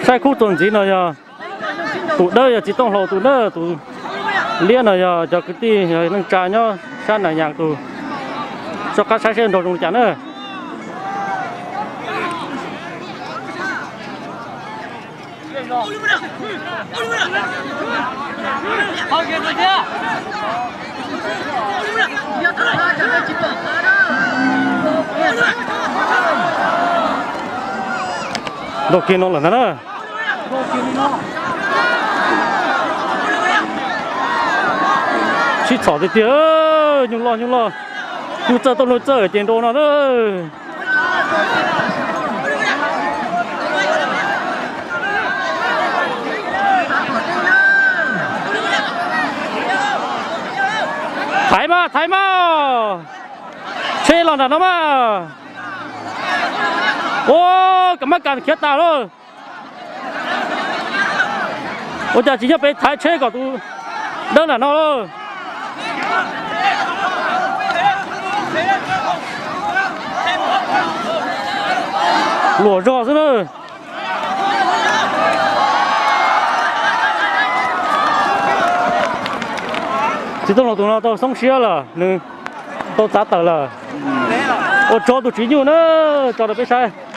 Saib khub txuas ntxiv no yog tus dawb yog Txiv Tooj Hlau tus na, tus liab no yog cov kwv tij yog neej tsa nyob sab Nas Yas tus. Soj qab saib seb nrog zoo li cas na. Nrog kiag no lawm ntag na. Sib txhom tiag tiag, nyuj loj nyuj loj, nyuj txawj tuaj nyuj txawj ces nrau no na. Thaiv mas, thaiv mas. Tsheb los nram no mas. Ua, kam mab kas khiav tas lawm. Ua cas tsis nyob pem thaiv tsheb kom tus dawb nram no lawm. Luam zog xwb na. Txiv Tooj Hlau tus no tau xoob siab lawm, nws tau txav tawm lawm. Ua tso tus tsis nyuj na, tso rau peb saib.